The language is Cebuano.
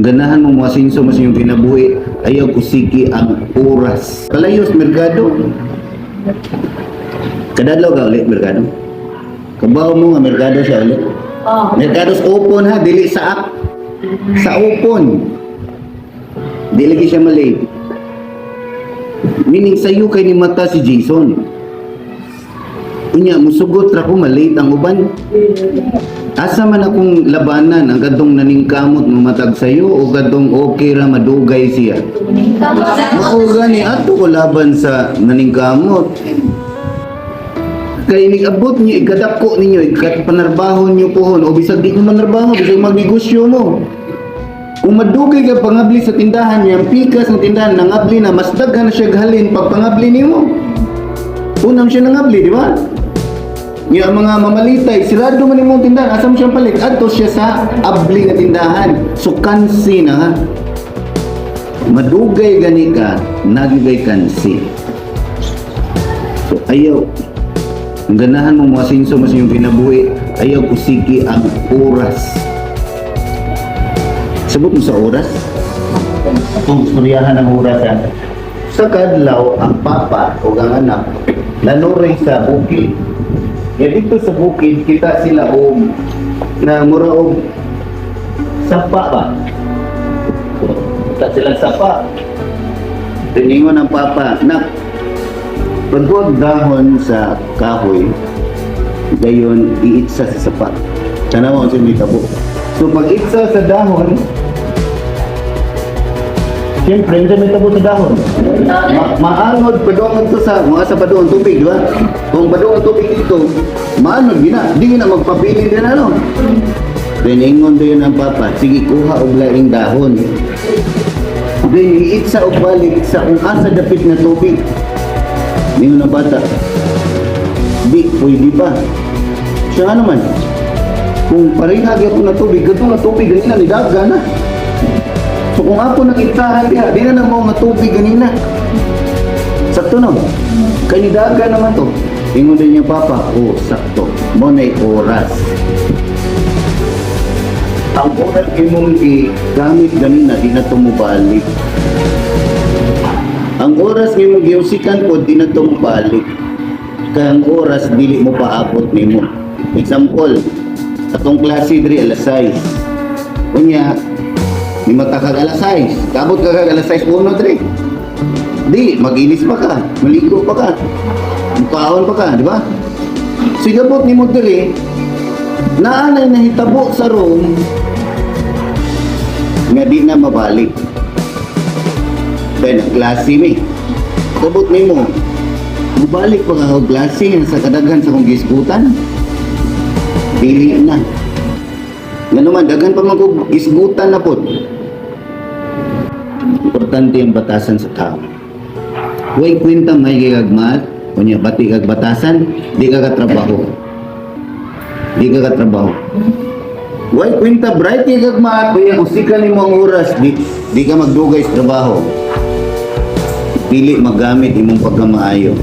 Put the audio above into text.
Kung ganahan mo moasinso mas inyong kinabuhi, ayaw usiki ang oras. Kalayos merkado. Kadadlaw ka ulit merkado. Kabaw mo nga merkado siya ulit. Oh. Merkado sa open ha, dili sa app. Sa open. Di lagi siya mali. Meaning sayo kay ni mata si Jason. Unya, musugot ra ko, malate ang uban. Asa man akong labanan, ang kadtong naningkamot mamatag sayo o kadtong okay ra madugay siya? Mao gani ato ko laban sa naningkamot. Kay inig-abot niyo, ikadako ninyo, ikapanarbahon niyo pohon, o bisag di mo manarbaho, bisag magnegosyo mo. Kung madugay ka pangabli sa tindahan niya, ang pikas ng tindahan, nangabli na, mas daghan na siya halin pag pangabli nimo. Unang siya nangabli, di ba? Nga ang mga mamalitay, sirado man imong tindahan, asa mo siyang palit? Adto siya sa abli nga tindahan. So kansi na ha. Madugay gani ka, nagigay kansi. So ayaw, ang ganahan mo moasinso mas inyong kinabuhi, ayaw usiki ang oras. Sabot mo sa oras? Kung istoryahan ang oras ha. Sa kadlaw, ang papa o ang anak, nanuray sa bukid. Ya dito sa bukid, kita sila og na mura og sapa ba? Kita sila sapa. Tiningon ang papa, "Nak, pagkuwag dahon sa kahoy, gayon iitsa sa sapa. Tanaw ang may tabo." So pag itsa sa dahon, siyempre, hindi may tabo sa dahon. Maanod padung to sa mga sa padung tubig, di ba? Kung padung ang tubig dito, maanod gina. Di gina magpabilin din ano. Then ingon din ang papa, "Sige, kuha og laing dahon." Then iitsa og balik sa kung asa dapit na tubig. Ningon ang bata, "Di, pwede ba?" Siya nga naman, "Kung pareha gyapon na tubig, kadto nga tubig ganina ni daga na. So kung ako nang itsahan diha, di na mo nga tubig ganina. Sakto no? Kay ni daga naman to." Ingon din niya papa, "Oh, sakto. Mo na oras. Ang oras imong gamit ganina, di na to mobalik. Ang oras nga imong giusikan po, di na to mobalik. Kay ang oras, dili mo paabot nimo." Example, atong klase diri alas 6. Unya, ni mata kag alas 6. Kabot ka kag alas 6 uno diri. Di, maginis pa ka, maligo pa ka, mukaon pa ka, di ba? Sigabot ni mo diri, naanay nahitabo sa room nga di na mabalik. Kaya klase mi. Kabot nimo, mubalik pa ka og klase sa kadaghan sa kong gisgutan. Dili na. Ngano man, daghan pa man kog gisgutan na pod. Importante ang batasan sa tao. Huwag kwenta may gigagmat, unya bati kag batasan, di ka katrabaho. Di ka katrabaho. Huwag kwenta bright kay gagmat, unya usikan nimo ang oras, di ka magdugay sa trabaho. Dili magamit imong pagkamaayo.